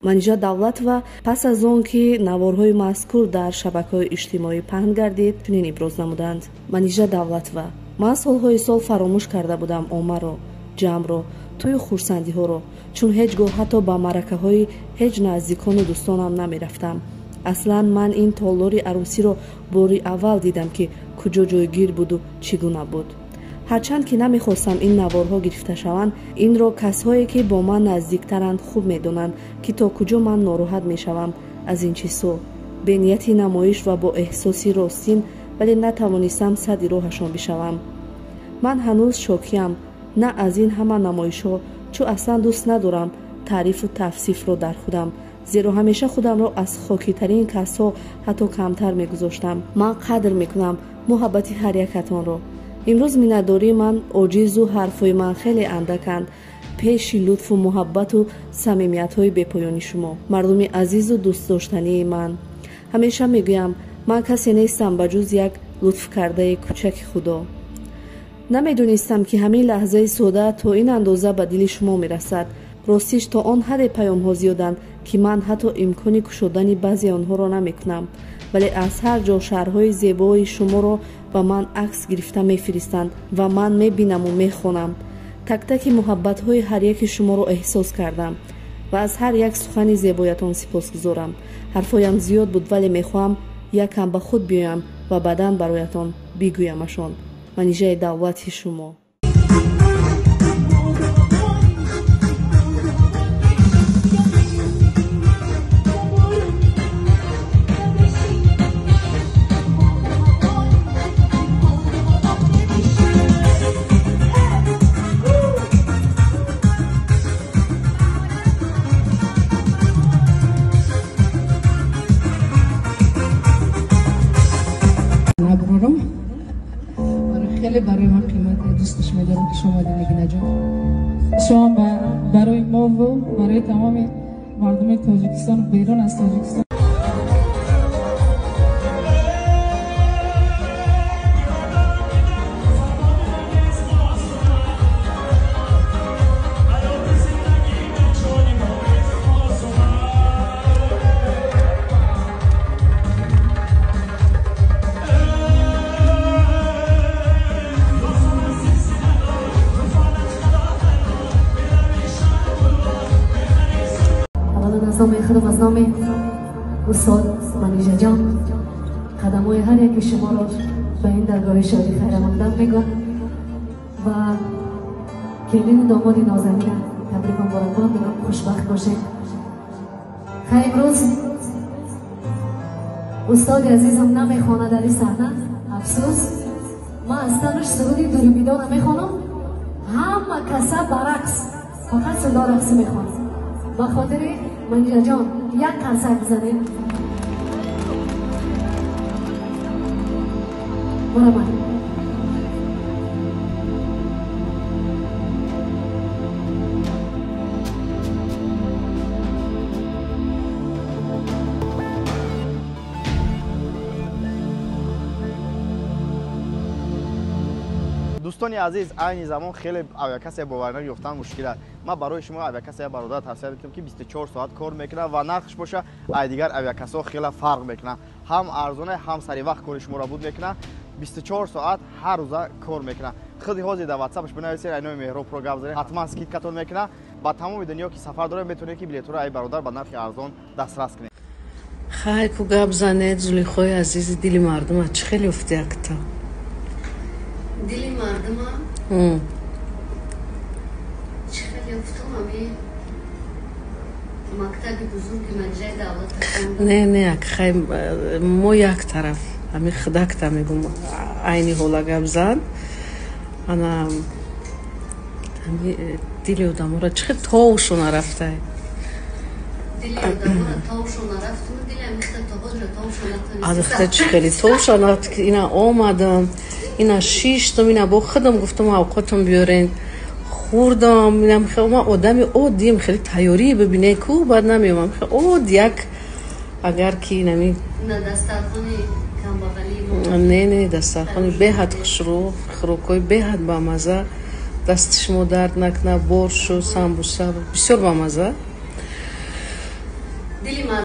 Манижа Давлатова пас аз он ки наворҳои мазкур дар шабакаҳои иҷтимоӣ паҳн гардид, чунин иброз намуданд. Манижа Давлатова: ман солҳои сол фаромӯш карда будам оммаро, ҷамъро, тӯю хурсандиҳоро, чун ҳеҷ гоҳ ҳатто ба маъракаҳои ҳеҷ наздикону дӯстонам намерафтам. Аслан ман ин толори арӯсиро бори аввал дидам, ки куҷо ҷойгир буду чӣ гуна буд. Ҳарчанд ки намехостам ин наворҳо гирифта шаванд, инро касҳое ки бо ман наздиктаранд хуб медонанд, ки то куҷо ман нороҳат мешавам аз ин чизҳо. Бенияти намоиш ва бо эҳсоси ростин, вале натавонистам садди роҳашон бишавам. Ман ҳанӯз шокиям на аз ин ҳама намоишҳо, чун аслан дӯст надорам таърифу тавсифро дар худам, зеро ҳамеша худамро аз хокитарин касҳо ҳатто камтар мегузоштам. Ман қадр мекунам муҳаббати ҳар якатонро. Имрӯз миннатдории ман оҷизу ҳарфҳои ман хеле андаканд пеши лутфу муҳаббату самимиятҳои бепоёни шумо, мардуми азизу дӯстдоштании ман. Ҳамеша мегӯям, ман касе нестам ба ҷуз як лутфкардаи кӯчаки Худо. Намедонистам, ки ҳамин лаҳзаи сода то ин андоза ба дили шумо мерасад. Ростиш то он ҳадде паёмҳо зиёданд, ки ман ҳатто имкони кушодани баъзе онҳоро намекунам, вале аз ҳар ҷо шаҳрҳои зебои шуморо ба ман акс гирифта мефиристанд ва ман мебинаму мехонам. Тактаки муҳаббатҳои ҳар яки шуморо эҳсос кардам ва аз ҳар як сухани зебоятон сипосгузорам. Ҳарфҳоям зиёд буд, вале мехоҳам якам ба худ биёям ва баъдан бароятон бигӯямашон. Манижаи Давлати шумо. خیلی برای من قیمت دوستش می‌دارم که شما نگینه جان. شما برای ما و برای تمام مردم تاجیکستان و بیرون از تاجیکستان. از نام خودم، از نام استاد منیژه جان، قدم‌های هر یکی شما را به این درگاه شادی خیر مقدم میگم و کلین و داماد نازنین تبریک مبارکباد میگم. خوشبخت باشید. خیر، امروز استاد عزیزم نمیخواند در این صحنه، افسوس. من از تنش سرودی دوری نمیخوانم، همه کسا برعکس فقط صدا رقصی میخوانم. به خاطر منیژه جان یک قرصک بزنید. برو من. Дӯстони азиз, айни замон хеле авиакассия боварнок ёфтан мушкил аст. Ман барои шумо авиакассия бародар тавсия медиҳам, ки 24 соат кор мекунад ва нархш боша ай дигар авиакассаҳо хеле фарқ мекунад. Ҳам арзона, ҳам сари вақт кори шуморо буд мекунад. 24 соат ҳар рӯза кор мекунад. Худи ҳозир дар WhatsApp-ш бинависед, ай номи Меҳроб про гап занед, ҳатман скидкатон мекунад. Ба тамоми дунё ки сафар доред, метавонед ки билетҳоро ай бародар ба нархи арзон дастрас кунед. Хай ку гап занед, Зулихои азизи, дили мардума чӣ хеле уфти якта? Дили мардума чӣ хеле уфтум, ами мактаби бузурги Манижаи Давлат. Не, не, хай мо як тараф, ами худакта мегум, айни ҳола гап зан. Ана ами дили одаморо чӣ хел товшона рафтай? Дили одаморо товшона рафтум, дили амихта то ҳозира товшона натонистам. Адахта чӣ хеле товшона рафт, ина омадам, ина шиштам, ина бо худам гуфтам авқотам биёрен, хӯрдам, инам хел ман одами оддием, хеле тайёрӣ бибине ку баъд намеомам. Хел од як агар ки инами на дастархони камбағалии мо. Не, не, дастархони беҳад хушрӯ, хӯрокҳои беҳад бамаза, дасти шумо дард накунад, боршу, самбуса бисёр бамаза. Дили.